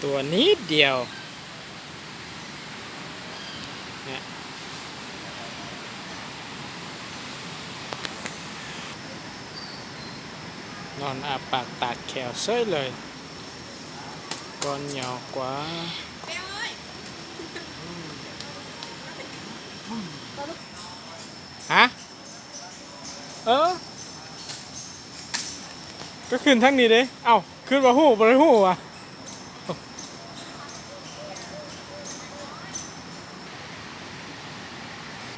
ຕົວນິດດຽວ ນອນອ້າປາກຕາກແຂວເສີຍເລີຍ ກ່ອນຍາວກວ່າ. ຮະ? ເອີ ກໍຂຶ້ນທາງນີ້ເດ້. ເອົ້າ ຄິດວ່າຮູ້ ບໍ່ໄດ້ຮູ້ຫວາ?